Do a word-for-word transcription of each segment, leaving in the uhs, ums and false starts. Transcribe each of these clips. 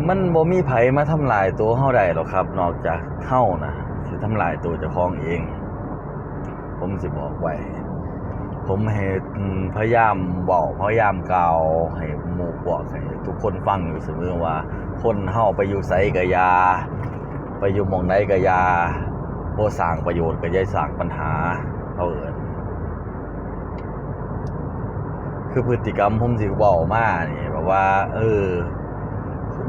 มันบ่มีไผมาทำลายตัวเฮาได้หรอกครับ นอกจากเฮานะสิทำลายตัวเจ้าของเอง ผมสิบอกไว้ ผมให้ อืม พยายามเว้า พยายามกล่าวให้หมู่พวก ให้ทุกคนฟังอยู่เสมอว่า คนเฮาไปอยู่ไสก็อย่า ไปอยู่หม่องใดก็อย่า บ่สร้างประโยชน์ก็อย่าสร้างปัญหา เขาเอิ้น คือพฤติกรรมผมสิเว้ามานี่ แบบว่า เออ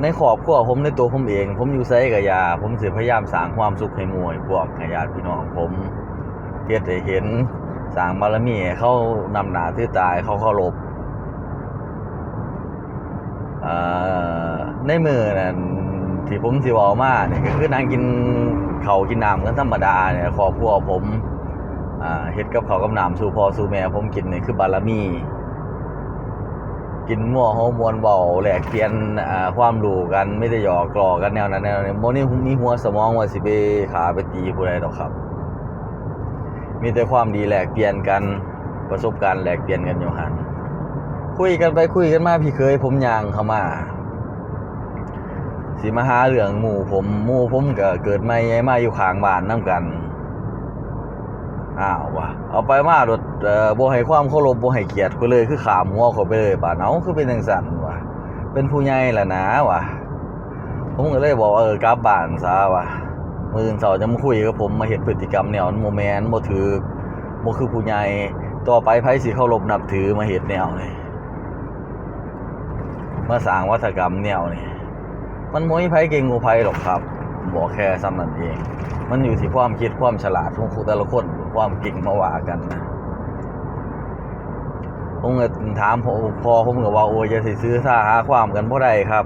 ในครอบครัวผม ในตัวผมเอง ผมอยู่ไสก็อย่า ผมสิพยายามสร้างความสุขให้หมู่ให้พวก ให้ญาติพี่น้องผม เฮ็ดให้เห็น สร้างบารมีให้เขานำหน้าถือตา ให้เขาเคารพ เอ่อ ในมื้อนั้นที่ผมสิเว้ามานี่ ก็คือนั่งกินข้าวกินน้ำกันธรรมดาเนี่ย ครอบครัวผม อ่า เฮ็ดกับข้าวกับน้ำสู่พ่อสู่แม่ผมกินนี่ คือบารมี กินมั่วหัวม่วนเว้าแลกเปลี่ยน อ่า ความรู้กัน มีแต่หยอกล้อกันแนวนั้นแนวนี้ บ่ได้มีหัวสมองว่าสิไปฆ่าไปตีผู้ใดดอกครับ มีแต่ความดีแลกเปลี่ยนกัน ประสบการณ์แลกเปลี่ยนกันอยู่หั่น คุยกันไปคุยกันมา พี่เขยผมย่างเข้ามา สิมาหาเรื่องหมู่ผม หมู่ผมก็เกิดใหม่ใหญ่มาอยู่ข้างบ้านนำกัน อ้าววะ เอาไปมาโลด เอ่อ บ่ให้ความเคารพ บ่ให้เกียรติข้อยเลย คือข้ามหัวข้อยไปเลย บาด เอ้า คือเป็นจั่งซั้นวะ เป็นผู้ใหญ่แล้วนะวะ ผมก็เลยบอกว่า เออ กลับบ้านซะวะ มื้ออื่นเช้าจะมาคุยกับผม มาเฮ็ดพฤติกรรมแนวนั้นบ่แม่น บ่ถืก บ่คือผู้ใหญ่ ต่อไปไผสิเคารพนับถือมาเฮ็ดแนวนี้ มาสร้างวัฒกรรมแนวนี้ มันบ่มีไผเก่งกว่าไผหรอกครับ บอกแค่ส่ำนั้นเอง มันอยู่ที่ความคิดความฉลาดของแต่ละคน ความเก่งมาว่ากันนะ ผมก็ถามพ่อ พ่อผมก็ว่า โอ้ย อย่าสิถือสาหาความกันบ่ได้ครับ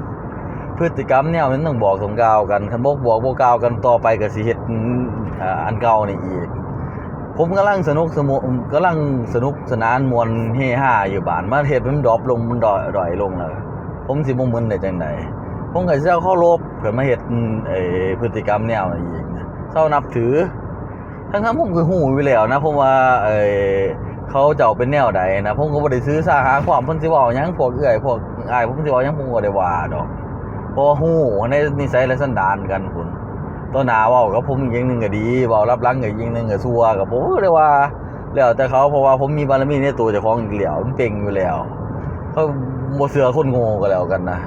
พฤติกรรมแนวนั้นต้องบอกต้องกล่าวกัน คันบ่บอกบ่กล่าวกัน ต่อไปก็สิเฮ็ด อืม อ่า อันเก่านี่อีก ผมกำลังสนุกสมุ กำลังสนุกสนานม่วนเฮฮาอยู่บ้าน มาเฮ็ดให้มันดรอปลง มันด้อย ด้อยลงแล้ว ผมสิบ่มึนได้จั่งใด ผมก็สิเอาเคารพ เพิ่นมาเฮ็ด อืม ไอ้พฤติกรรมแนวนี้อีกนะ เซานับถือ ทั้งๆผมก็ฮู้อยู่แล้วนะ ผมว่า ไอ้ เขาเจ้าเป็นแนวใดนะ ผมก็บ่ได้ถือสาหาความ เพิ่นสิเว้าหยัง พวกเอื้อย พวกอ้าย ผมสิเว้าหยัง ผมก็บ่ได้ว่าดอก เพราะว่าฮู้ในนิสัยและสันดานกันพุ้น ต่อหน้าเว้ากับผมอีกอย่างหนึ่งก็ดี เว้าลับหลังก็อีกอย่างหนึ่งก็ซั่ว ก็บ่ได้ว่า แล้วแต่เขา เพราะว่าผมมีบารมีในตัวเจ้าของอยู่แล้ว มันเป่งอยู่แล้ว เขาบ่เชื่อคนโง่ก็แล้วกันนะ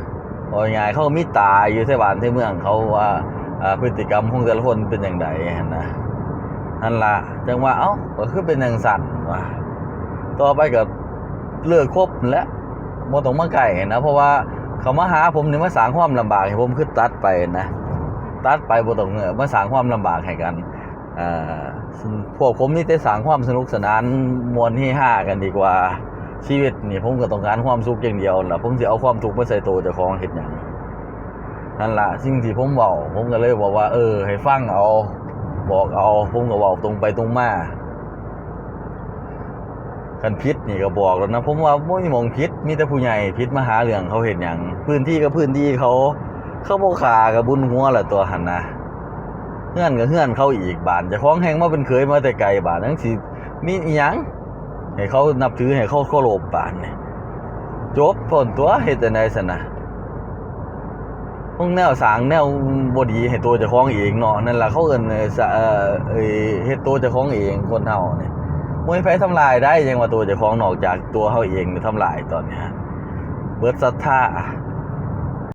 ว่าง่าย เขามีตาอยู่ไทบ้านไทเมืองเขาว่า อ่า พฤติกรรมของแต่ละคนเป็นจั่งใดหั้นนะ นั่นล่ะ จั่งว่า เอ้า ก็คือเป็นจั่งซั้นวะ ต่อไปก็เลิกคบนั่นแหละ บ่ต้องมาใกล้นะ เพราะว่าเขามาหาผมนี่มาสร้างความลำบากให้ผม คือตัดไปนะ ตัดไป บ่ต้อง เอ่อ มาสร้างความลำบากให้กัน อ่า พวกผมมีแต่สร้างความสนุกสนาน ม่วนเฮฮากันดีกว่า ชีวิตนี่ผมก็ต้องการความสุขอย่างเดียวล่ะ ผมสิเอาความทุกข์มาใส่ตัวเจ้าของเฮ็ดหยัง นั่นล่ะ สิ่งที่ผมเว้า ผมก็เลยบอกว่า เออ ให้ฟังเอา บอกเอา ผมก็เว้าตรงไปตรงมา คันผิดนี่ก็บอกแล้วนะ ผมว่าบ่มีหม่องผิด มีแต่ผู้ใหญ่ผิดมาหาเรื่องเขาเฮ็ดหยัง พื้นที่ก็พื้นที่เขา เขาบ่ฆ่าก็บุญหัวละตัวหั้นนะ เฮือนก็เฮือนเขาอีก บาดเจ้าของแฮ่งมาเป็นเขยมาแต่ไกล บาดจั่งสิมีอิหยังให้เขานับถือ ให้เขาเคารพ บาดนี่ จบ พ้นตัว เฮ็ดจั่งใดซั่นนะ พวกแนวสร้างแนวบ่ดีให้ตัวเจ้าของเองเนาะ นั่นล่ะเขาเอิ้น เอ่อ สะ เอ่อ เอ่อ เฮ็ดตัวเจ้าของเอง คนเฮานี่ บ่มีไผทำลายได้ ยังว่าตัวเจ้าของ นอกจากตัวเฮาเองนี่ทำลายตอนนี้ เบิดศรัทธา